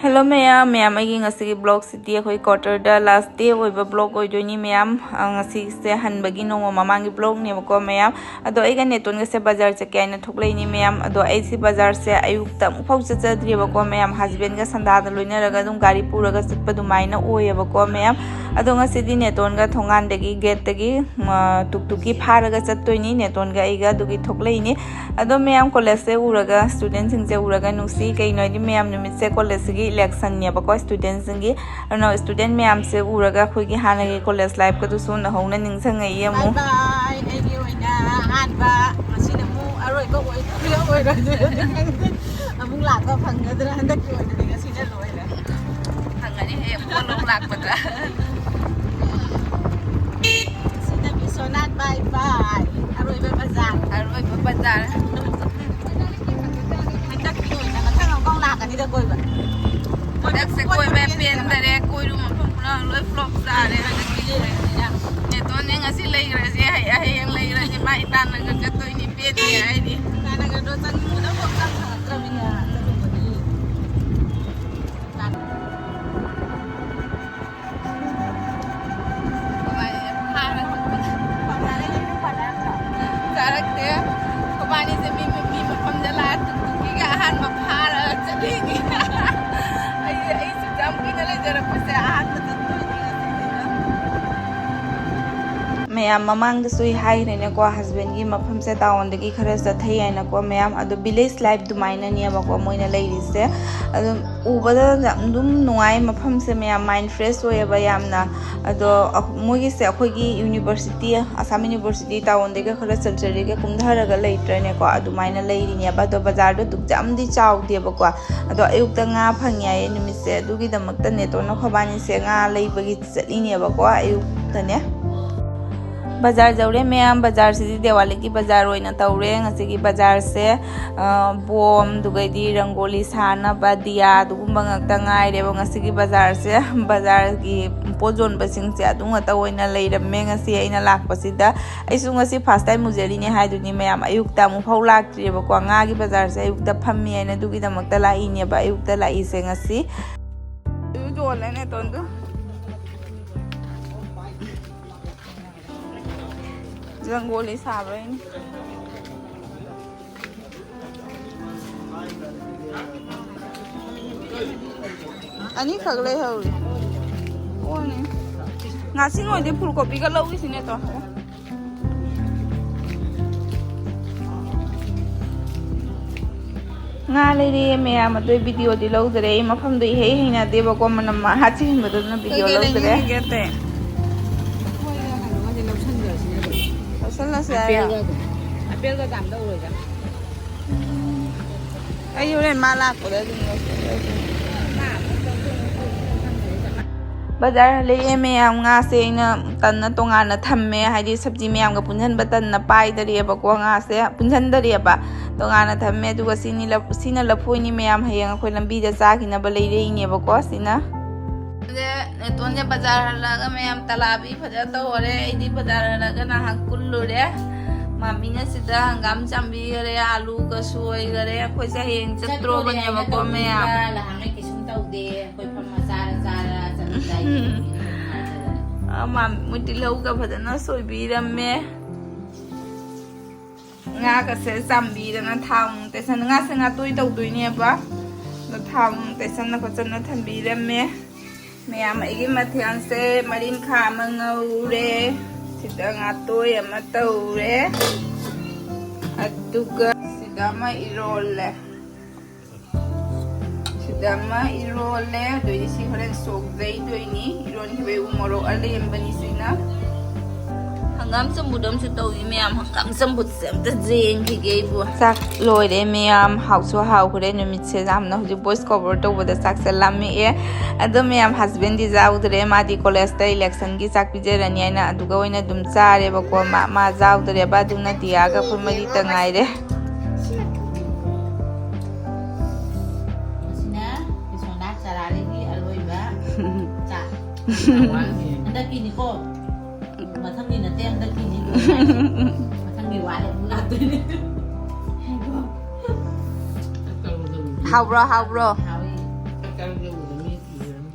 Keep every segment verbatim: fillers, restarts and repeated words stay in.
Hello ꯃꯌꯥꯝ, ꯃꯌꯥꯝ ꯑꯩꯒꯤ ꯉꯁꯤꯒꯤ vlog ꯁꯤꯗꯤ ꯑꯩꯈꯣꯏ quarter ꯗ last day ꯑꯣꯏꯕ vlog ꯑꯣꯏꯗꯣꯏꯅꯤ ꯃꯌꯥꯝ꯫ ꯑ, ꯉꯁꯤꯁꯦ ꯍꯟꯕꯒꯤ ꯅꯣꯡꯃ ꯃꯃꯥꯡꯒꯤ vlog ꯅꯦꯕꯀꯣ ꯃꯌꯥꯝ꯫ ꯑꯗꯣ ꯑꯩꯒ ꯅꯦꯇꯣꯟꯒꯁꯦ ꯕꯖꯥꯔ ꯆꯠꯀꯦ ꯍꯥꯏꯅ ꯊꯣꯛꯂꯛꯏꯅꯤ ꯃꯌꯥꯝ꯫ ꯑꯗꯣ ꯑꯩꯁꯤ ꯕꯖꯥꯔꯁꯦ ꯑꯌꯨꯛꯇ ꯑꯃꯨꯛꯐꯥꯎ ꯆꯠꯆꯗ꯭ꯔꯤꯕꯀꯣ ꯃꯌꯥꯝ, husband ꯒ ꯁꯟꯗꯥꯗ ꯂꯣꯏꯅꯔꯒ ꯑꯗꯨꯝ ꯒꯥꯔꯤ ꯄꯨꯔꯒ ꯆꯠꯄ ꯑꯗꯨꯃꯥꯏꯅ ꯑꯣꯏꯌꯦꯕꯀꯣ ꯃꯌꯥꯝ꯫ ꯑꯗꯣ ꯉꯁꯤꯗꯤ ꯅꯦꯇꯣꯟꯒ ꯊꯣꯡꯒꯥꯟꯗꯒꯤ, gate ꯇꯒꯤ, ꯑ, ꯇꯨꯛꯇꯨꯛꯀꯤ ꯐꯥꯔꯒ ꯆꯠꯇꯣꯏꯅꯤ ꯅꯦꯇꯣꯟꯒ ꯑꯩꯒ, ꯑꯗꯨꯒꯤ ꯊꯣꯛꯂꯛꯏꯅꯤ꯫ ꯑꯗꯣ ꯃꯌꯥꯝ, college ꯁꯦ ꯎꯔꯒ, student ꯁꯤꯡꯁꯦ ꯎꯔꯒ ꯅꯨꯡꯁꯤ꯫ ꯀꯩꯅꯣ ꯍꯥꯏꯗꯤ ꯃꯌꯥꯝ, ꯅꯨꯃꯤꯠꯁꯦ college ꯁꯤꯒꯤ election ꯅꯦꯕꯀꯣ, student ꯁꯤꯡꯒꯤ꯫ ꯑꯗꯨꯅ student ꯃꯌꯥꯝꯁꯦ ꯎꯔꯒ ꯑꯩꯈꯣꯏꯒꯤ ꯍꯥꯟꯅꯒꯤ college life ꯀꯗꯨꯁꯨ ꯅꯧꯍꯧꯅ ꯅꯤꯡꯁꯤꯡꯉꯛꯏ ꯑꯃꯨꯛ꯫ Bye bye꯫ ꯑꯩꯒꯤ ꯑꯣꯏꯅ ꯑꯍꯥꯟꯕ, ꯉꯁꯤꯅ ꯑꯃꯨꯛ ꯑꯔꯣꯏꯕ ꯑꯣꯏꯗꯣꯏꯔꯥ ꯑꯣꯏꯔꯣꯏꯗꯣꯏꯔꯥ ꯈꯪꯗꯦ꯫ ꯑꯃꯨꯛ ꯂꯥꯛꯄ ꯐꯪꯒꯗ꯭ꯔꯥ? ꯍꯟꯗꯛꯀꯤ ꯑꯣꯏꯅꯗꯤ ꯉꯁꯤꯅ ꯂꯣꯏꯔꯦ꯫ ꯐꯪꯒꯅꯤ ꯍꯦꯛ ꯄꯣꯠ ꯂꯧ ꯂꯥꯛꯄꯗ꯫ ꯁꯤꯗ ꯕꯤꯁ꯭ꯋꯥꯅꯥꯊ bye bye꯫ ꯑꯔꯣꯏꯕ ꯕꯖꯥꯔ꯫ ꯑꯔꯣꯏꯕ ꯕꯖꯥꯔ꯫ ꯍꯟꯗꯛꯀꯤ ꯑꯣꯏꯅ ꯃꯊꯪ ꯑꯃꯨꯛ ꯂꯥꯛꯀꯅꯤꯗ ꯀꯣꯏꯕ꯫ ꯍꯟꯗꯛꯁꯦ ꯀꯣꯏꯕ ꯄꯦꯟꯗꯔꯦ, ꯀꯣꯏꯔꯨ ꯃꯐꯝ ꯄꯨꯝꯅꯃꯛ ꯂꯣꯏ flop ꯆꯥꯔꯦ ꯍꯟꯗꯛꯀꯤ꯫ ꯅꯦꯇꯣꯟꯅꯦ ꯉꯁꯤ ꯂꯩꯈ꯭ꯔꯁꯦ, ꯍꯌꯦꯡ ꯂꯩꯈ꯭ꯔꯁꯦ, ꯃꯥ ꯏꯇꯥꯟꯅꯒ ꯆꯠꯇꯣꯏꯅꯤ, ꯄꯦꯟꯗꯦ ꯍꯥꯏꯔꯤ꯫ ꯏꯇꯥꯟꯅꯒꯗꯣ ꯆꯠꯅꯤꯡꯕꯗ ꯀꯣꯛ ꯆꯪ ꯁꯪꯉꯛꯇ꯭ꯔꯕꯅꯤꯅ ꯆꯠꯂꯨꯕꯒꯤ꯫ ꯆꯥꯔꯛꯇꯦ꯫ ꯈꯣꯏꯕꯥꯅꯤꯁꯦ ꯃꯤ, ꯃꯤ ꯃꯐꯝꯗ ꯂꯥꯛꯑ ꯇꯨꯛꯇꯨꯛꯀꯤꯒ ꯑꯍꯥꯟꯕ ꯐꯥꯔꯒ ꯆꯠꯂꯤꯅꯤ꯫ ꯑꯩ, ꯑꯩꯁꯨ ꯌꯥꯝ ꯀꯨꯏꯅ ꯂꯩꯖꯔꯛꯄꯁꯦ ꯑꯍꯥꯟꯕ ꯆꯠꯇꯣꯏꯅꯤ ꯉꯁꯤꯁꯤꯅ꯫ ꯃꯌꯥꯝ ꯃꯃꯥꯡꯗꯁꯨ ꯑꯩ ꯍꯥꯏꯈ꯭ꯔꯦꯅꯦꯀꯣ, husband ꯒꯤ ꯃꯐꯝꯁꯦ town ꯗꯒꯤ ꯈꯔ ꯆꯠꯊꯩ ꯍꯥꯏꯅꯀꯣ ꯃꯌꯥꯝ꯫ ꯑꯗꯣ village life ꯑꯗꯨꯃꯥꯏꯅꯅꯦꯕꯀꯣ ꯃꯣꯏꯅ ꯂꯩꯔꯤꯁꯦ꯫ ꯑꯗꯨꯝ ꯎꯕꯗ ꯌꯥꯝ ꯑꯗꯨꯝ ꯅꯨꯡꯉꯥꯏ ꯃꯐꯝꯁꯦ ꯃꯌꯥꯝ, mind fresh ꯑꯣꯏꯌꯦꯕ ꯌꯥꯝꯅ꯫ ꯑꯗꯣ ꯑꯩꯈ-, ꯃꯣꯏꯒꯤꯁꯦ ꯑꯩꯈꯣꯏꯒꯤ university, Assam University town ꯗꯩꯒ ꯈꯔ ꯆꯠꯆꯔꯤꯒ ꯀꯨꯝꯊꯔꯒ ꯂꯩꯇ꯭ꯔꯅꯦꯀꯣ, ꯑꯗꯨꯃꯥꯏꯅ ꯂꯩꯔꯤꯅꯦꯕ꯫ ꯑꯗꯣ ꯕꯖꯥꯔꯗꯣ ꯑꯗꯨꯛ ꯌꯥꯝꯗꯤ ꯆꯥꯎꯗꯦꯕꯀꯣ꯫ ꯑꯗꯣ ꯑꯌꯨꯛꯇ ꯉꯥ ꯐꯪꯉꯦ ꯍꯥꯏꯌꯦ ꯅꯨꯃꯤꯠꯁꯦ, ꯑꯗꯨꯒꯤꯗꯃꯛꯇ ꯅꯦꯇꯣꯟꯅ ꯈꯣꯏꯕꯥꯅꯤꯁꯦ ꯉꯥ ꯂꯩꯕꯒꯤ ꯆꯠꯂꯤꯅꯦꯕꯀꯣ ꯑꯌꯨꯛꯇꯅꯦ꯫ ꯕꯖꯥꯔ ꯌꯧꯔꯦ ꯃꯌꯥꯝ꯫ ꯕꯖꯥꯔꯁꯤꯗꯤ ꯗꯦꯋꯥꯂꯤꯒꯤ ꯕꯖꯥꯔ ꯑꯣꯏꯅ ꯇꯧꯔꯦ ꯉꯁꯤꯒꯤ ꯕꯖꯥꯔꯁꯦ꯫ ꯑ, ꯕꯣꯝ, ꯑꯗꯨꯒꯩꯗꯤ ꯔꯪꯒꯣꯂꯤ ꯁꯥꯅꯕ, ꯗꯤꯌꯥ, ꯑꯗꯨꯒꯨꯝꯕ ꯉꯥꯛꯇ ꯉꯥꯏꯔꯦꯕ ꯉꯁꯤꯒꯤ ꯕꯖꯥꯔꯁꯦ꯫ ꯕꯖꯥꯔꯒꯤ ꯄꯣꯠ ꯌꯣꯟꯕꯁꯤꯡꯁꯦ ꯑꯗꯨ ꯉꯥꯛꯇ ꯑꯣꯏꯅ ꯂꯩꯔꯝꯃꯦ ꯉꯁꯤ ꯑꯩꯅ ꯂꯥꯛꯄꯁꯤꯗ꯫ ꯑꯩꯁꯨ ꯉꯁꯤ first time ꯎꯖꯔꯤꯅꯦ ꯍꯥꯏꯗꯨꯅꯤ ꯃꯌꯥꯝ, ꯑꯌꯨꯛꯇ ꯑꯃꯨꯛꯐꯥꯎ ꯂꯥꯛꯇ꯭ꯔꯤꯑꯕꯀꯣ꯫ ꯉꯥꯒꯤ ꯕꯖꯥꯔꯁꯦ ꯑꯌꯨꯛꯇ ꯐꯝꯃꯤ ꯍꯥꯏꯅ ꯑꯗꯨꯒꯤꯗꯃꯛꯇ ꯂꯥꯛꯏꯅꯦꯕ, ꯑꯌꯨꯛꯇ ꯂꯥꯛꯏꯁꯦ ꯉꯁꯤ꯫ ꯑꯗꯨ ꯌꯣꯜꯂꯦꯅꯦ ꯇꯣꯟꯗꯨ꯫ ꯔꯪꯒꯣꯂꯤ ꯁꯥꯕꯩꯅꯤ꯫ ꯑꯅꯤꯈꯛ ꯂꯩꯍꯧꯔꯤ꯫ ꯑꯣꯅꯦ꯫ ꯉꯥꯁꯤꯡ ꯑꯣꯏꯗꯤ ꯐꯨꯜ ꯀꯣꯄꯤꯒ ꯂꯧꯈꯤꯁꯤꯅꯦ ꯇꯣ꯫ ꯉꯥ ꯂꯩꯔꯦ ꯃꯌꯥꯝ, ꯑꯗꯨ ꯚꯤꯗꯤꯑꯣꯗꯤ ꯂꯧꯗꯔꯦ꯫ ꯑꯩ ꯃꯐꯝꯗꯣ ꯏꯍꯩ ꯍꯩꯅꯗꯦꯕꯀꯣ, ꯃꯅꯝ ꯃꯍꯥ ꯆꯦꯟꯕꯗꯨꯅ ꯚꯤꯗꯤꯑꯣ ꯀꯩꯀꯩ ꯂꯧꯗꯔꯦ꯫ ꯂꯩꯅꯤꯡꯉꯤꯒꯦ ꯑꯇꯩ? ꯑꯩꯈꯣꯏꯅ ꯀꯩꯅꯣꯒꯁꯦ ꯂꯧꯁꯟꯈ꯭ꯔꯁꯤꯅꯦ ꯑꯗꯨꯝ꯫ ꯂꯧꯁꯜꯂꯁꯦ ꯍꯥꯏꯔꯣ? ꯑꯦꯄꯜꯒ ꯑꯗꯨꯝ꯫ ꯑꯦꯄꯜꯒ ꯗꯥꯝꯗ ꯑꯣꯏꯔꯣꯏꯗ꯫ ꯑꯩ ꯍꯣꯔꯦꯟ ꯃꯥ ꯂꯥꯛꯄꯗ ꯑꯗꯨꯝ ꯂꯧꯁꯜꯂꯁꯦ꯫ ꯕꯖꯥꯔ ꯍꯜꯂꯛꯑꯦ ꯃꯌꯥꯝ, ꯉꯥꯁꯦ ꯑꯩꯅ ꯇꯟꯅ ꯇꯣꯉꯥꯟꯅ ꯊꯝꯃꯦ, ꯍꯥꯏꯗꯤ ꯁꯕꯖꯤ ꯃꯌꯥꯝꯒ ꯄꯨꯟꯁꯤꯟꯕ ꯇꯟꯅ ꯄꯥꯏꯗꯔꯤꯑꯕꯀꯣ, ꯉꯥꯁꯦ ꯄꯨꯟꯁꯤꯟꯗꯔꯤꯑꯕ, ꯇꯣꯉꯥꯟꯅ ꯊꯝꯃꯦ꯫ ꯑꯗꯨꯒ ꯁꯤꯅꯤ ꯂꯐ-, ꯁꯤꯅ ꯂꯐꯣꯏꯅꯤ ꯃꯌꯥꯝ, ꯍꯌꯦꯡ ꯑꯩꯈꯣꯏ ꯂꯝꯕꯤꯗ ꯆꯥꯈꯤꯅꯕ ꯂꯩꯔꯛꯏꯅꯦꯕꯀꯣ ꯁꯤꯅ꯫ ꯅꯦꯇꯣꯟꯁꯦ ꯕꯖꯥꯔ ꯍꯜꯂꯛꯑꯒ ꯃꯌꯥꯝ ꯇꯂꯥꯕꯤ ꯐꯖꯅ ꯇꯧꯔꯦ꯫ ꯑꯩꯗꯤ ꯕꯖꯥꯔ ꯍꯜꯂꯛꯑꯒ ꯅꯍꯥꯛ ꯀꯨꯜꯂꯨꯔꯦ꯫ ꯃꯥꯃꯤꯅ ꯁꯤꯗ ꯍꯪꯒꯥꯝ ꯆꯥꯝꯕꯤꯈꯔꯦ, ꯑꯂꯨꯒ ꯁꯣꯏꯈꯔꯦ꯫ ꯑꯩꯈꯣꯏꯁꯦ ꯍꯌꯦꯡ ꯆꯠꯇ꯭ꯔꯣꯕꯅꯦꯕꯀꯣ ꯃꯌꯥꯝ꯫ ꯂꯍꯥꯡꯉꯩ ꯀꯩꯁꯨꯝ ꯇꯧꯗꯦ꯫ ꯑꯩꯈꯣꯏ ꯐꯝꯃ ꯆꯥꯔ ꯆꯥꯔ ꯆꯠꯂꯤꯗꯥꯏꯅꯦ꯫ ꯑ, ꯃꯥ-, ꯃꯣꯏ ꯇꯤꯜꯍꯧꯒ ꯐꯖꯅ ꯁꯣꯏꯕꯤꯔꯝꯃꯦ꯫ ꯉꯥꯒꯁꯦ ꯆꯥꯝꯕꯤꯗꯅ ꯊꯥꯎ ꯅꯨꯡ ꯇꯩꯁꯟ-, ꯉꯥꯁꯦ ꯉꯥꯇꯣꯏ ꯇꯧꯗꯣꯏꯅꯦꯕ꯫ ꯑꯗꯣ ꯊꯥꯎ ꯅꯨꯡ ꯇꯩꯁꯟꯅ ꯈꯣꯠꯆꯟꯅ ꯊꯝꯕꯤꯔꯝꯃꯦ꯫ ꯃꯌꯥꯝ ꯑꯩꯒꯤ ꯃꯊꯦꯜꯁꯦ ꯃꯔꯤꯡꯈꯥ ꯑꯃ ꯉꯧꯔꯦ꯫ ꯁꯤꯗ ꯉꯥꯇꯣꯏ ꯑꯃ ꯇꯧꯔꯦ꯫ ꯑꯗꯨꯒ ꯁꯤꯗ ꯑꯃ ꯏꯔꯣꯜꯂꯦ꯫ ꯁꯤꯗ ꯑꯃ ꯏꯔꯣꯜꯂꯦ꯫ ꯑꯗꯨꯏꯗꯤ ꯁꯤ ꯍꯣꯔꯦꯟ ꯁꯣꯛ ꯌꯩꯗꯣꯏꯅꯤ꯫ ꯏꯔꯣꯟꯈꯤꯕꯩ ꯎ ꯃꯣꯔꯣꯛ ꯑꯂꯦꯝꯕꯅꯤ ꯁꯤꯅ꯫ ꯍꯪꯒꯥꯝ ꯆꯝꯐꯨꯠ ꯑꯃꯁꯨ ꯇꯧꯏ ꯃꯌꯥꯝ꯫ ꯍꯪꯒꯥꯝ ꯆꯝꯐꯨꯠꯁꯦ ꯑꯝꯇ ꯌꯦꯡꯈꯤꯒꯦ ꯑꯩꯕꯨ꯫ ꯆꯥꯛ ꯂꯣꯏꯔꯦ ꯃꯌꯥꯝ, ꯍꯥꯎꯁꯨ ꯍꯥꯎꯈ꯭ꯔꯦ꯫ ꯅꯨꯃꯤꯠꯁꯦ ꯌꯥꯝꯅ ꯍꯧꯖꯤꯛ voice cover ꯇꯧꯕꯗ ꯆꯥꯛꯁꯦ ꯂꯥꯝꯃꯛꯑꯦ꯫ ꯑꯗꯣ ꯃꯌꯥꯝ, husbandꯗꯤ ꯌꯥꯎꯗ꯭ꯔꯦ, ꯃꯥꯗꯤ collegeꯇ electionꯒꯤ ꯆꯥꯛ ꯄꯤꯖꯔꯅꯤ ꯍꯥꯏꯅ ꯑꯗꯨꯒ ꯑꯣꯏꯅ ꯑꯗꯨꯝ ꯆꯥꯔꯦꯕꯀꯣ꯫ ꯃꯥ, ꯃꯥ ꯌꯥꯎꯗ꯭ꯔꯦꯕ, ꯑꯗꯨꯅ ꯗꯤꯌꯥꯒ ꯑꯩꯈꯣꯏ ꯃꯔꯤꯇ ꯉꯥꯏꯔꯦ꯫ ꯃꯁꯤꯅ ꯕꯤꯁ꯭ꯋꯥꯅꯥꯊ ꯆꯔꯥꯔꯤꯒꯤ ꯑꯔꯣꯏꯕ ꯆꯥꯛ꯫ ꯍꯟꯗꯛꯀꯤꯅꯤꯀꯣ꯫ ꯃꯊꯪꯒꯤ ꯅꯠꯇꯦ, ꯍꯟꯗꯛꯀꯤꯅꯤ꯫ ꯃꯊꯪꯒꯤ ꯋꯥꯠꯂꯦ ꯑꯃꯨꯛ ꯂꯥꯛꯇꯣꯏꯅꯦ꯫ ꯍꯥꯎꯕ꯭ꯔꯣ, ꯍꯥꯎꯕ꯭ꯔꯣ? ꯍꯥꯎꯏ꯫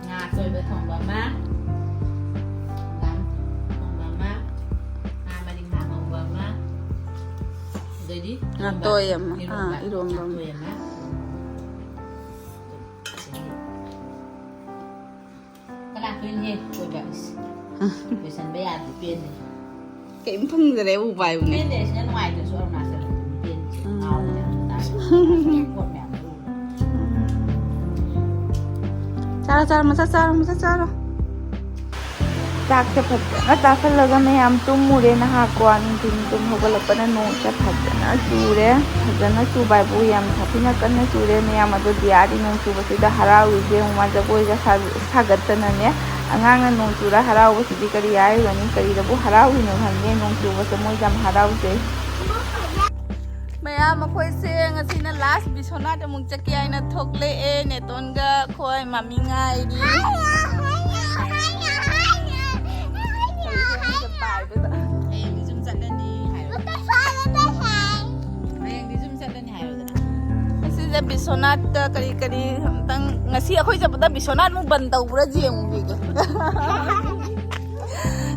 ꯉꯥ ꯑꯇꯣꯏꯕ ꯊꯣꯡꯕ ꯑꯃ, ꯍꯪꯒꯥꯝ ꯊꯣꯡꯕ ꯑꯃ, ꯉꯥ ꯃꯔꯤꯡꯈꯥ ꯉꯧꯕ ꯑꯃ, ꯑꯗꯩꯗꯤ ꯉꯥꯇꯣꯏ ꯑꯃ, ꯏꯔꯣꯝꯕ꯫ ꯑꯥ, ꯏꯔꯣꯝꯕ ꯑꯃ꯫ ꯉꯥꯇꯣꯏ ꯑꯃ꯫ ꯀꯅꯥ ꯀꯨꯏꯅ ꯍꯦꯛ ꯀꯣꯏꯕ? ꯏꯁ꯫ ꯂꯣꯏꯁꯟꯕ ꯌꯥꯗꯦ, ꯄꯦꯟꯗꯦ꯫ ꯀꯩꯝ ꯐꯪꯗꯔꯦ, ꯎ ꯄꯥꯏꯕꯅꯦ꯫ ꯄꯦꯟꯗꯦ, ꯁꯤꯅ ꯅꯨꯡꯉꯥꯏꯇ꯭ꯔꯁꯨ ꯑꯔꯨꯅꯥꯆꯜ ꯄꯦꯟꯗꯦ꯫ ꯎꯝ꯫ ꯉꯥꯎꯕꯅꯦ ꯑꯔꯨꯅꯥꯆꯜ꯫ ꯄꯣꯠ ꯃꯌꯥꯝꯗꯣ ꯎꯕꯗ꯫ ꯆꯥꯔꯣ, ꯆꯥꯔꯣ, ꯃꯆꯥ ꯆꯥꯔꯣ, ꯃꯆꯥ ꯆꯥꯔꯣ꯫ ꯆꯥꯛꯁꯦ ꯐꯖꯅ ꯆꯥꯁꯜꯂꯒ ꯃꯌꯥꯝ ꯇꯨꯝꯃꯨꯔꯦ ꯅꯍꯥꯛꯀꯣ꯫ ꯅꯨꯡꯊꯤꯟ ꯇꯨꯝ ꯍꯧꯒꯠꯂꯛꯄꯅ ꯅꯣꯡꯁꯦ ꯐꯖꯅ ꯆꯨꯔꯦ꯫ ꯐꯖꯅ ꯆꯨꯕ ꯍꯥꯏꯕꯨ ꯌꯥꯝ ꯁꯥꯊꯤꯅ ꯀꯟꯅ ꯆꯨꯔꯦ ꯃꯌꯥꯝ꯫ ꯑꯗꯣ ꯗꯤꯌꯥꯗꯤ ꯅꯣꯡ ꯆꯨꯕꯁꯤꯗ ꯍꯔꯥꯎꯔꯤꯁꯦ ꯌꯦꯡꯉꯨ, ꯃꯥ ꯖꯒꯣꯏꯒ ꯁꯥ-, ꯁꯥꯒꯠꯇꯅꯅꯦ꯫ ꯑꯉꯥꯡꯅ ꯅꯣꯡ ꯆꯨꯔ ꯍꯔꯥꯎꯕꯁꯤꯗꯤ ꯀꯔꯤ ꯍꯥꯏꯔꯨꯔꯅꯤ? ꯀꯔꯤꯗꯕꯨ ꯍꯔꯥꯎꯔꯤꯅꯣ ꯈꯪꯗꯦ, ꯅꯣꯡ ꯆꯨꯕꯁꯦ ꯃꯣꯏ ꯌꯥꯝ ꯍꯔꯥꯎꯖꯩ꯫ ꯃꯌꯥꯝ, ꯑꯩꯈꯣꯏꯁꯦ ꯉꯁꯤꯅ last ꯕꯤꯁ꯭ꯋꯥꯅꯥꯊ ꯑꯃꯨꯛ ꯆꯠꯀꯦ ꯍꯥꯏꯅ ꯊꯣꯛꯂꯛꯑꯦ꯫ ꯅꯦꯇꯣꯟꯒ ꯑꯩꯈꯣꯏ ꯃꯃꯤ ꯉꯥꯏꯔꯤ꯫ ꯍꯌꯦꯡꯗꯤ ꯌꯨꯝ ꯆꯠꯂꯅꯤ ꯍꯥꯏꯌꯣ꯫ ꯍꯌꯦꯡꯗꯤ ꯌꯨꯝ ꯆꯠꯂꯅꯤ ꯍꯥꯏꯌꯣꯗꯅ꯫ ꯉꯁꯤꯁꯦ ꯕꯤꯁ꯭ꯋꯥꯅꯥꯊꯇ ꯀꯔꯤ ꯀꯔꯤ ꯑꯝꯇꯪ, ꯉꯁꯤ ꯑꯩꯈꯣꯏ ꯆꯠꯄꯗ ꯕꯤꯁ꯭ꯋꯥꯅꯥꯊ ꯑꯃꯨꯛ ꯕꯟ ꯇꯧꯕ꯭ꯔꯥ ꯌꯦꯡꯉꯨꯈꯤꯒꯦ꯫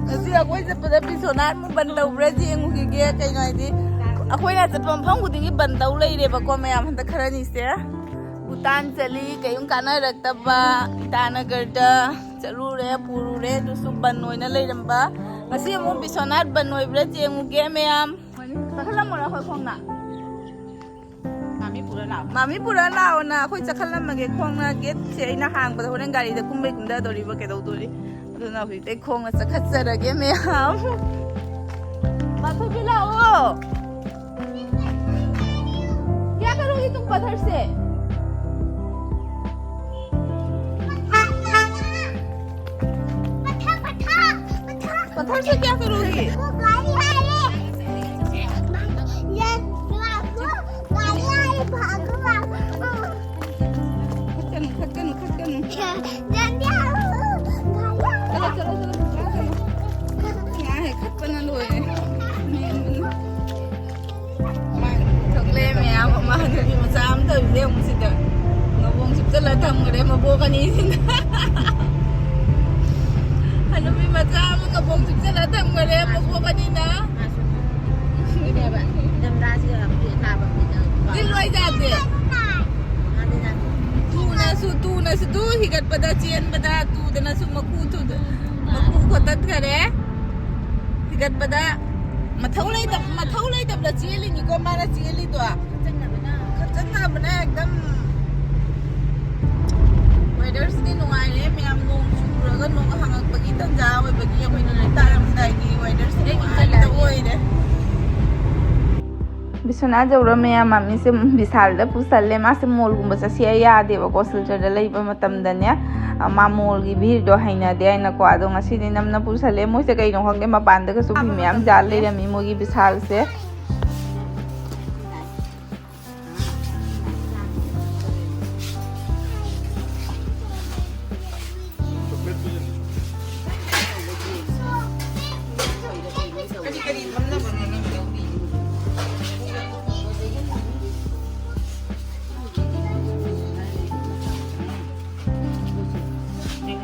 ꯉꯁꯤ ꯑꯩꯈꯣꯏ ꯆꯠꯄꯗ ꯕꯤꯁ꯭ꯋꯥꯅꯥꯊ ꯑꯃꯨꯛ ꯕꯟ ꯇꯧꯕ꯭ꯔꯥ ꯌꯦꯡꯉꯨꯈꯤꯒꯦ꯫ ꯀꯩꯅꯣ ꯍꯥꯏꯗꯤ, ꯑꯩꯈꯣꯏꯅ ꯆꯠꯄ ꯃꯐꯝ ꯈꯨꯗꯤꯡꯒꯤ ꯕꯟ ꯇꯧ ꯂꯩꯔꯦꯕꯀꯣ ꯃꯌꯥꯝ, ꯍꯟꯗꯛ ꯈꯔꯅꯤꯁꯦ꯫ ꯚꯨꯇꯥꯟ ꯆꯠꯂꯤ, ꯀꯩꯝ ꯀꯥꯟꯅꯔꯛꯇꯕ꯫ ꯏꯇꯥꯅꯒꯔꯗ ꯆꯠꯂꯨꯔꯦ, ꯄꯨꯔꯨꯔꯦ, ꯑꯗꯨꯁꯨ ꯕꯟ ꯑꯣꯏꯅ ꯂꯩꯔꯝꯕ꯫ ꯉꯁꯤ ꯑꯃꯨꯛ ꯕꯤꯁ꯭ꯋꯥꯅꯥꯊ ꯕꯟ ꯑꯣꯏꯕ꯭ꯔꯥ ꯌꯦꯡꯉꯨꯒꯦ ꯃꯌꯥꯝ꯫ ꯆꯠꯍꯜꯂꯝꯃꯣꯔꯥ ꯑꯩꯈꯣꯏ ꯈꯣꯡꯅ? ꯃꯥꯃꯤ ꯄꯨꯔ ꯂꯥꯛꯑꯣ꯫ ꯃꯥꯃꯤ ꯄꯨꯔ ꯂꯥꯛꯑꯣꯅ ꯑꯩꯈꯣꯏ ꯆꯠꯍꯜꯂꯝꯃꯒꯦ꯫ ꯈꯣꯡꯅ gateꯁꯦ ꯑꯩꯅ ꯍꯥꯡꯕꯗ ꯍꯣꯔꯦꯟ ꯒꯥꯔꯤꯗ ꯀꯨꯝꯕꯩ ꯀꯨꯝꯗꯗꯣꯔꯤꯕ ꯀꯩꯗꯧꯗꯣꯔꯤ? ꯑꯗꯨꯅ ꯍꯧꯖꯤꯛꯇꯩ ꯈꯣꯡꯅ ꯆꯠꯈꯠꯆꯔꯒꯦ ꯃꯌꯥꯝ꯫ थोड़ा लाओ। क्या करोगी तुम पत्थर से? पत्थर, पत्थर, पत्थर। पत्थर से क्या करोगी? वो गाड़ी आ रही है। ये भागो, गाड़ी आ रही, भागो, भागो। खत्म, खत्म, खत्म। जल्दी आओ, गाड़ी आ रही है। चलो, चलो, चलो, चलो, चलो। यहाँ है, खत्म ना लो है। ꯊꯣꯛꯂꯛꯑꯦ ꯃꯌꯥꯝ ꯑꯃ, ꯍꯅꯨꯕꯤ ꯃꯆꯥ ꯑꯃ ꯇꯧꯔꯤꯁꯦ ꯑꯃꯨꯛ ꯁꯤꯗ꯫ ꯉꯕꯣꯡ ꯆꯨꯞꯆꯜꯂ ꯊꯝꯈ꯭ꯔꯦ ꯃꯕꯣꯛ ꯑꯅꯤꯁꯤꯅ꯫ ꯍꯅꯨꯕꯤ ꯃꯆꯥ ꯑꯃ ꯉꯕꯣꯡ ꯆꯨꯞꯆꯜꯂ ꯊꯝꯈ꯭ꯔꯦ ꯃꯕꯣꯛ ꯑꯅꯤꯅ꯫ ꯏꯟꯊꯝꯊꯥꯁꯤꯗ ꯌꯥꯝ ꯊꯥꯕ ꯃꯤꯅ꯫ ꯗꯤꯜ ꯂꯣꯏ ꯌꯥꯗꯦ꯫ ꯇꯨꯅꯁꯨ, ꯇꯨꯅꯁꯨ ꯇꯨ ꯍꯤꯒꯠꯄꯗ, ꯆꯦꯟꯕꯗ, ꯇꯨꯗꯅꯁꯨ ꯃꯀꯨ ꯊꯨꯗ-, ꯃꯀꯨ ꯈꯣꯠꯇꯠꯈꯔꯦ꯫ ꯍꯤꯒꯠꯄꯗ ꯃꯊꯧ ꯂꯩꯇꯕ, ꯃꯊꯧ ꯂꯩꯇꯕꯗ ꯆꯦꯜꯂꯤꯅꯤꯀꯣ ꯃꯥꯅ ꯆꯦꯜꯂꯤꯗꯣ꯫ ꯈꯠꯆꯟꯅꯕꯅ ꯑꯦꯛꯗꯝ꯫ ꯋꯦꯗꯔꯁꯤꯗꯤ ꯅꯨꯡꯉꯥꯏꯔꯦ ꯃꯌꯥꯝ, ꯅꯣꯡ ꯆꯨꯔꯒ ꯅꯣꯡ ꯍꯥꯡꯉꯛꯄꯒꯤ ꯇꯟꯖꯥ ꯑꯣꯏꯕꯒꯤ ꯑꯩꯈꯣꯏꯅ ꯂꯣꯏ ꯇꯥꯔꯝꯗꯥꯏꯒꯤ ꯋꯦꯗꯔꯁꯦ ꯅꯨꯡꯉꯥꯏꯕꯗ ꯑꯣꯏꯔꯦ꯫ ꯕꯤꯁ꯭ꯋꯥꯅꯥꯊ ꯌꯧꯔ ꯃꯌꯥꯝ ꯃꯝꯃꯤꯁꯦ ꯕꯤꯁꯥꯜꯗ ꯄꯨꯁꯜꯂꯦ꯫ ꯃꯥꯁꯦ ꯃꯣꯜꯒꯨꯝꯕ ꯆꯠꯁꯦ ꯌꯥꯗꯦꯕꯀꯣ, ꯁꯤꯜꯆꯔꯗ ꯂꯩꯕ ꯃꯇꯝꯗꯅꯦ꯫ ꯑ, ꯃꯥ ꯃꯣꯜꯒꯤ ꯚꯤꯔꯗꯣ ꯍꯩꯅꯗꯦ ꯍꯥꯏꯅꯀꯣ꯫ ꯑꯗꯣ ꯉꯁꯤꯗꯤ ꯅꯝꯅ ꯄꯨꯁꯜꯂꯦ꯫ ꯃꯣꯏꯁꯦ ꯀꯩꯅꯣ ꯈꯪꯗꯦ, ꯃꯄꯥꯟꯗꯒꯁꯨ ꯐꯤ ꯃꯌꯥꯝ ꯌꯥꯜ ꯂꯩꯔꯝꯃꯤ ꯃꯣꯏꯒꯤ ꯕꯤꯁꯥꯜꯁꯦ꯫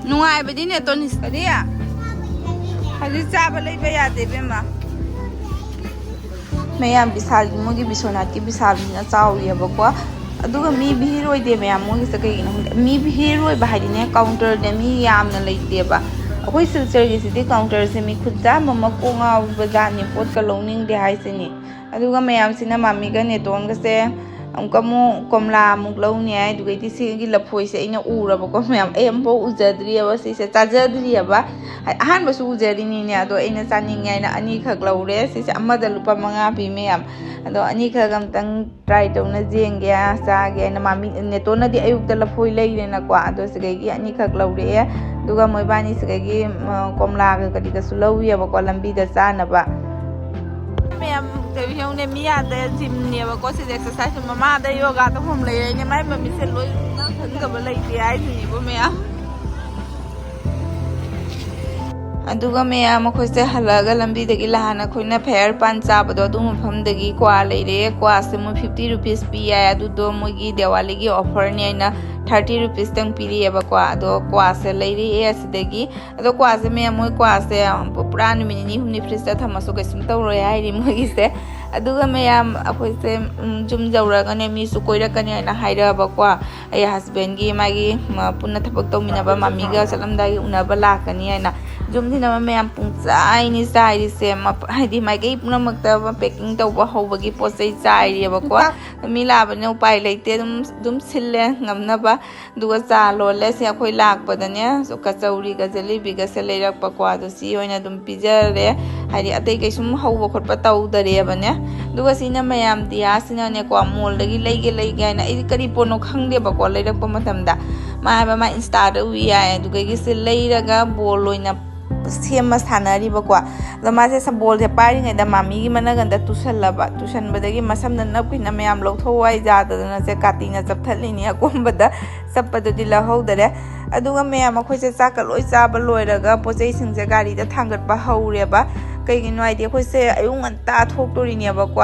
ꯅꯨꯡꯉꯥꯏꯕꯗꯤꯅꯦ ꯇꯣꯅꯤꯁ꯫ ꯀꯔꯤ? ꯍꯧꯖꯤꯛ ꯆꯥꯕ ꯂꯩꯕ ꯌꯥꯗꯦ ꯏꯕꯦꯝꯃ꯫ ꯃꯌꯥꯝ ꯕꯤꯁꯥꯜꯒꯤ, ꯃꯣꯏꯒꯤ ꯕꯤꯁ꯭ꯋꯥꯅꯥꯊꯀꯤ ꯕꯤꯁꯥꯜꯁꯤꯅ ꯆꯥꯎꯔꯤꯑꯕꯀꯣ꯫ ꯑꯗꯨꯒ ꯃꯤ ꯚꯤꯔ ꯑꯣꯏꯗꯦ ꯃꯌꯥꯝ ꯃꯣꯏꯒꯤꯁꯦ꯫ ꯀꯩꯒꯤꯅꯣ ꯈꯪꯗꯦ, ꯃꯤ ꯚꯤꯔ ꯑꯣꯏꯕ ꯍꯥꯏꯗꯤꯅꯦ, ꯀꯥꯎꯟꯇꯔꯗ ꯃꯤ ꯌꯥꯝꯅ ꯂꯩꯇꯦꯕ꯫ ꯑꯩꯈꯣꯏ ꯁꯤꯜꯆꯔꯒꯤꯁꯤꯗꯤ ꯀꯥꯎꯟꯇꯔꯁꯦ ꯃꯤ ꯈꯨꯠ ꯆꯥꯝꯃ ꯑꯃ ꯀꯣꯛ ꯉꯥꯎꯕ ꯖꯥꯠꯅꯤ, ꯄꯣꯠꯀ ꯂꯧꯅꯤꯡꯗꯦ ꯍꯥꯏꯁꯤꯅꯤ꯫ ꯑꯗꯨꯒ ꯃꯌꯥꯝꯁꯤꯅ ꯃꯥꯃꯤꯒ ꯅꯦꯇꯣꯟꯒꯁꯦ ꯑꯃꯨꯛꯀ ꯑꯃꯨꯛ ꯀꯣꯝꯂꯥ ꯑꯃꯨꯛ ꯂꯧꯅꯤ ꯍꯥꯏ꯫ ꯑꯗꯨꯒꯩꯗꯤ ꯁꯤꯒꯤ ꯂꯐꯣꯏꯁꯦ ꯑꯩꯅ ꯎꯔꯕꯀꯣ ꯃꯌꯥꯝ, ꯑꯩ ꯑꯃꯐꯥꯎ ꯎꯖꯗ꯭ꯔꯤꯑꯕ, ꯁꯤꯁꯦ ꯆꯥꯖꯗ꯭ꯔꯤꯑꯕ꯫ ꯍꯥꯏ-, ꯑꯍꯥꯟꯕꯁꯨ ꯎꯖꯔꯤꯅꯤꯅꯦ, ꯑꯗꯣ ꯑꯩꯅ ꯆꯥꯅꯤꯡꯉꯦ ꯍꯥꯏꯅ ꯑꯅꯤꯈꯛ ꯂꯧꯔꯦ꯫ ꯁꯤꯁꯦ ꯑꯃꯗ ꯂꯨꯄꯥ ꯃꯉꯥ ꯄꯤ ꯃꯌꯥꯝ꯫ ꯑꯗꯣ ꯑꯅꯤꯈꯛ ꯑꯝꯇꯪ try ꯇꯧꯅ ꯌꯦꯡꯒꯦ, ꯆꯥꯒꯦ ꯍꯥꯏꯅ꯫ ꯃꯥꯃꯤ ꯅꯦꯇꯣꯅꯗꯤ ꯑꯌꯨꯛꯇ ꯂꯐꯣꯏ ꯂꯩꯔꯦꯅꯀꯣ, ꯑꯗꯣ ꯁꯤꯗꯒꯤ ꯑꯅꯤꯈꯛ ꯂꯧꯔꯛꯑꯦ꯫ ꯑꯗꯨꯒ ꯃꯣꯏꯕꯥꯅꯤ ꯁꯤꯗꯒꯤ, ꯎꯝ, ꯀꯣꯝꯂꯥꯒ ꯀꯔꯤꯒꯁꯨ ꯂꯧꯋꯦꯕꯀꯣ, ꯂꯝꯕꯤꯗ ꯆꯥꯅꯕ꯫ ꯃꯌꯥꯝ ꯌꯦꯡꯉꯨꯅꯦ, ꯃꯤ ꯑꯥꯗ ꯖꯤꯝꯅꯦꯕꯀꯣ ꯁꯤꯁꯦ, exercise꯫ ꯃꯃꯥꯗ ꯌꯣꯒꯥ ꯇꯧꯐꯝ ꯂꯩꯔꯦꯅꯦ, ꯃꯥꯏ ꯃꯃꯤꯠꯁꯦ ꯂꯣꯏ ꯈꯪꯗꯕ ꯂꯩꯇꯦ ꯍꯥꯏꯁꯤꯅꯦꯕ ꯃꯌꯥꯝ꯫ ꯑꯗꯨꯒ ꯃꯌꯥꯝ ꯑꯩꯈꯣꯏꯁꯦ ꯍꯜꯂꯛꯑꯒ ꯂꯝꯕꯤꯗꯒꯤ ꯅꯍꯥꯟ ꯑꯩꯈꯣꯏꯅ ꯐꯦꯌꯔ ꯄꯥꯟ ꯆꯥꯕꯗꯣ, ꯑꯗꯨ ꯃꯐꯝꯗꯒꯤ ꯀ꯭ꯋꯥ ꯂꯩꯔꯦ꯫ ꯀ꯭ꯋꯥꯁꯦ ꯃꯣꯏ fifty rupees ꯄꯤ ꯍꯥꯏ, ꯑꯗꯨꯗꯣ ꯃꯣꯏꯒꯤ ꯗꯤꯋꯥꯂꯤꯒꯤ offerꯅꯦ ꯍꯥꯏꯅ thirty rupeesꯇꯪ ꯄꯤꯔꯛꯑꯦꯕꯀꯣ꯫ ꯑꯗꯣ ꯀ꯭ꯋꯥꯁꯦ ꯂꯩꯔꯛꯑꯦ ꯑꯁꯤꯗꯒꯤ꯫ ꯑꯗꯣ ꯀ꯭ꯋꯥꯁꯦ ꯃꯌꯥꯝ, ꯃꯣꯏ ꯀ꯭ꯋꯥꯁꯦ ꯄꯨꯔꯥ ꯅꯨꯃꯤꯠ ꯅꯤꯅꯤ ꯍꯨꯝꯅꯤ fridgeꯇ ꯊꯝꯃꯁꯨ ꯀꯩꯁꯨꯝ ꯇꯧꯔꯣꯏ ꯍꯥꯏꯔꯤ ꯃꯣꯏꯒꯤꯁꯦ꯫ ꯑꯗꯨꯒ ꯃꯌꯥꯝ ꯑꯩꯈꯣꯏꯁꯦ, ꯎꯝ, ꯌꯨꯝ ꯌꯧꯔꯒꯅꯦ ꯃꯤꯁꯨ ꯀꯣꯏꯔꯛꯀꯅꯤ ꯍꯥꯏꯅ ꯍꯥꯏꯔꯛꯑꯕꯀꯣ꯫ ꯑꯩ husbandꯒꯤ ꯃꯥꯒꯤ, ꯃ, ꯄꯨꯟꯅ ꯊꯕꯛ ꯇꯧꯃꯤꯟꯅꯕ ꯃꯃꯤꯒ ꯆꯠꯂꯝꯗꯥꯏꯒꯤ ꯎꯅꯕ ꯂꯥꯛꯀꯅꯤ ꯍꯥꯏꯅ꯫ ꯌꯨꯝꯁꯤꯅ ꯃꯌꯥꯝ ꯄꯨꯡꯆꯥꯏꯅꯤ ꯆꯥꯏꯔꯤꯁꯦ꯫ ꯃ-, ꯍꯥꯏꯗꯤ ꯃꯥꯏꯀꯩ ꯄꯨꯝꯅꯃꯛꯇ packing ꯇꯧꯕ ꯍꯧꯕꯒꯤ ꯄꯣꯠ ꯆꯩ ꯆꯥꯏꯔꯤꯑꯕꯀꯣ꯫ ꯃꯤ ꯂꯥꯛꯑꯕꯅꯤꯅ ꯎꯄꯥꯏ ꯂꯩꯇꯦ, ꯑꯗꯨꯝ, ꯑꯗꯨꯝ ꯁꯤꯜꯂꯦ ꯉꯝꯅꯕ꯫ ꯑꯗꯨꯒ ꯆꯥ ꯂꯣꯜꯂꯦ꯫ ꯁꯤ ꯑꯩꯈꯣꯏ ꯂꯥꯛꯄꯗꯅꯦ ꯀꯆꯧꯔꯤꯒ ꯖꯦꯂꯤꯕꯤꯒꯁꯦ ꯂꯩꯔꯛꯄꯀꯣ꯫ ꯑꯗꯣ ꯁꯤ ꯑꯣꯏꯅ ꯑꯗꯨꯝ ꯄꯤꯖꯔꯦ꯫ ꯍꯥꯏꯗꯤ ꯑꯇꯩ ꯀꯩꯁꯨꯝ ꯍꯧꯕ ꯈꯣꯠꯄ ꯇꯧꯗꯔꯦꯕꯅꯦ꯫ ꯑꯗꯨꯒ ꯁꯤꯅ ꯃꯌꯥꯝ ꯗꯤꯌꯥꯁꯤꯅꯅꯦꯀꯣ, mallꯗꯒꯤ ꯂꯩꯒꯦ ꯂꯩꯒꯦ ꯍꯥꯏꯅ, ꯑꯩꯗꯤ ꯀꯔꯤ ꯄꯣꯠꯅꯣ ꯈꯪꯗꯦꯕꯀꯣ ꯂꯩꯔꯛꯄ ꯃꯇꯝꯗ꯫ ꯃꯥ ꯍꯥꯏꯕ ꯃꯥ Instaꯗ ꯎꯏ ꯍꯥꯏ꯫ ꯑꯗꯨꯗꯒꯤ ꯁꯤ ꯂꯩꯔꯒ ball ꯑꯣꯏꯅ ꯁꯦꯝꯃ ꯁꯥꯟꯅꯔꯤꯕꯀꯣ꯫ ꯑꯗꯣ ꯃꯥꯁꯦ ꯁ-, ballꯁꯦ ꯄꯥꯏꯔꯤꯉꯩꯗ ꯃꯥꯃꯤꯒꯤ ꯃꯅꯒꯟꯗ ꯇꯨꯁꯜꯂꯕ꯫ ꯇꯨꯁꯟꯕꯗꯒꯤ ꯃꯁꯝꯅ ꯅꯞꯈꯤꯅ ꯃꯌꯥꯝ ꯂꯧꯊꯣꯛꯎ ꯍꯥꯏ ꯌꯥꯗꯗꯅ ꯁꯦ ꯀꯥꯇꯤꯅ ꯆꯞꯊꯠꯂꯤꯅꯤ꯫ ꯑꯀꯣꯝꯕꯗ ꯆꯞꯄꯗꯨꯗꯤ ꯂꯧꯍꯧꯗꯔꯦ꯫ ꯑꯗꯨꯒ ꯃꯌꯥꯝ ꯑꯩꯈꯣꯏꯁꯦ ꯆꯥꯛꯀ ꯂꯣꯏ ꯆꯥꯕ ꯂꯣꯏꯔꯒ ꯄꯣꯠ ꯆꯩꯁꯤꯡꯁꯦ ꯒꯥꯔꯤꯗ ꯊꯥꯡꯒꯠꯄ ꯍꯧꯔꯦꯕ꯫ ꯀꯩꯒꯤꯅꯣ ꯍꯥꯏꯗꯤ ꯑꯩꯈꯣꯏꯁꯦ ꯑꯌꯨꯛ ꯉꯟꯇꯥ ꯊꯣꯛꯇꯣꯔꯤꯅꯦꯕꯀꯣ꯫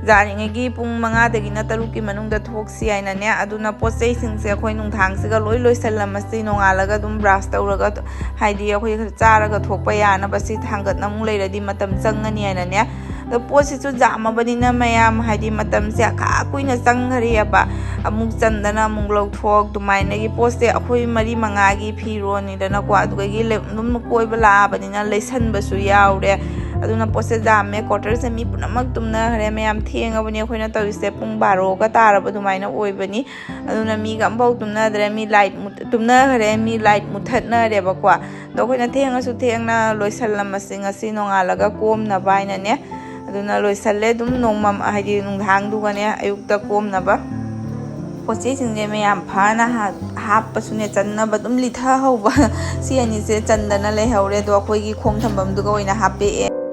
ꯌꯥꯔꯤꯉꯩꯒꯤ ꯄꯨꯡ ꯃꯉꯥꯗꯒꯤꯅ ꯇꯔꯨꯛꯀꯤ ꯃꯅꯨꯡꯗ ꯊꯣꯛꯁꯤ ꯍꯥꯏꯅꯅꯦ꯫ ꯑꯗꯨꯅ ꯄꯣꯠ ꯆꯩꯁꯤꯡꯁꯦ ꯑꯩꯈꯣꯏ ꯅꯨꯡꯗꯥꯡꯁꯤꯒ ꯂꯣꯏ ꯂꯣꯏꯁꯜꯂꯝꯃꯁꯤ, ꯅꯣꯡꯉꯥꯜꯂꯒ ꯑꯗꯨꯝ brush ꯇꯧꯔꯒ, ꯍꯥꯏꯗꯤ ꯑꯩꯈꯣꯏ ꯆꯥꯔꯒ ꯊꯣꯛꯄ ꯌꯥꯅꯕ꯫ ꯁꯤ ꯊꯥꯡꯒꯠꯅ ꯑꯃꯨꯛ ꯂꯩꯔꯗꯤ ꯃꯇꯝ ꯆꯪꯉꯅꯤ ꯍꯥꯏꯅꯅꯦ꯫ ꯑꯗꯣ ꯄꯣꯠꯁꯤꯁꯨ ꯌꯥꯝꯃꯕꯅꯤꯅ ꯃꯌꯥꯝ, ꯍꯥꯏꯗꯤ ꯃꯇꯝꯁꯦ ꯑꯈꯥ ꯀꯨꯏꯅ ꯆꯪꯈꯔꯦꯕ꯫ ꯑꯃꯨꯛ ꯆꯟꯗꯅ ꯑꯃꯨꯛ ꯂꯧꯊꯣꯛ, ꯑꯗꯨꯃꯥꯏꯅꯒꯤ ꯄꯣꯠꯁꯦ ꯑꯩꯈꯣꯏ ꯃꯔꯤ ꯃꯉꯥꯒꯤ ꯐꯤꯔꯣꯟꯅꯤꯗꯅꯀꯣ꯫ ꯑꯗꯨꯗꯒꯤ ꯂꯩ-, ꯑꯗꯨꯝ ꯀꯣꯏꯕ ꯂꯥꯛꯑꯕꯅꯤꯅ ꯂꯩꯁꯟꯕꯁꯨ ꯌꯥꯎꯔꯦ꯫ ꯑꯗꯨꯅ ꯄꯣꯠꯁꯦ ꯌꯥꯝꯃꯦ꯫ ꯀ꯭ꯋꯥꯇꯔꯁꯦ ꯃꯤ ꯄꯨꯝꯅꯃꯛ ꯇꯨꯝꯅꯈ꯭ꯔꯦ꯫ ꯃꯌꯥꯝ ꯊꯦꯡꯉꯕꯅꯤ꯫ ꯑꯩꯈꯣꯏꯅ ꯇꯧꯔꯤꯁꯦ ꯄꯨꯡ ꯕꯥꯔꯣꯒ ꯇꯥꯔꯕ ꯑꯗꯨꯃꯥꯏꯅ ꯑꯣꯏꯕꯅꯤ꯫ ꯑꯗꯨꯅ ꯃꯤꯒ ꯑꯝꯐꯥꯎ ꯇꯨꯝꯅꯗ꯭ꯔꯦ꯫ ꯃꯤ ꯂꯥꯏꯠ ꯇꯨꯝꯅꯈ꯭ꯔꯦ, ꯃꯤ ꯂꯥꯏꯠ ꯃꯨꯊꯠꯅꯔꯦꯕꯀꯣ꯫ ꯑꯗꯣ ꯑꯩꯈꯣꯏꯅ ꯊꯦꯡꯉꯁꯨ ꯊꯦꯡꯅ ꯂꯣꯏꯁꯜꯂꯝꯃꯁꯤ ꯉꯁꯤ ꯅꯣꯡꯉꯥꯜꯂꯒ ꯀꯣꯝꯅꯕ ꯍꯥꯏꯅꯅꯦ꯫ ꯑꯗꯨꯅ ꯂꯣꯏꯁꯜꯂꯦ ꯑꯗꯨꯝ ꯅꯣꯡꯃ, ꯍꯥꯏꯗꯤ ꯅꯨꯡꯗꯥꯡꯗꯨꯒꯅꯦ ꯑꯌꯨꯛꯇ ꯀꯣꯝꯅꯕ꯫ ꯄꯣꯠ ꯆꯩꯁꯤꯡꯁꯦ ꯃꯌꯥꯝ ꯐꯅ ꯍꯥ-, ꯍꯥꯞꯄꯁꯨꯅꯦ ꯆꯟꯅꯕ ꯑꯗꯨꯝ ꯂꯤꯊꯍꯧꯕ꯫ ꯁꯤ ꯑꯅꯤꯁꯦ ꯆꯟꯗꯅ ꯂꯩꯍꯧꯔꯦ꯫ ꯑꯗꯣ ꯑꯩꯈꯣꯏꯒꯤ ꯈꯣꯡ ꯊꯝꯐꯝꯗꯨꯒ ꯑꯣꯏꯅ ꯍꯥꯞꯄꯛꯑꯦ꯫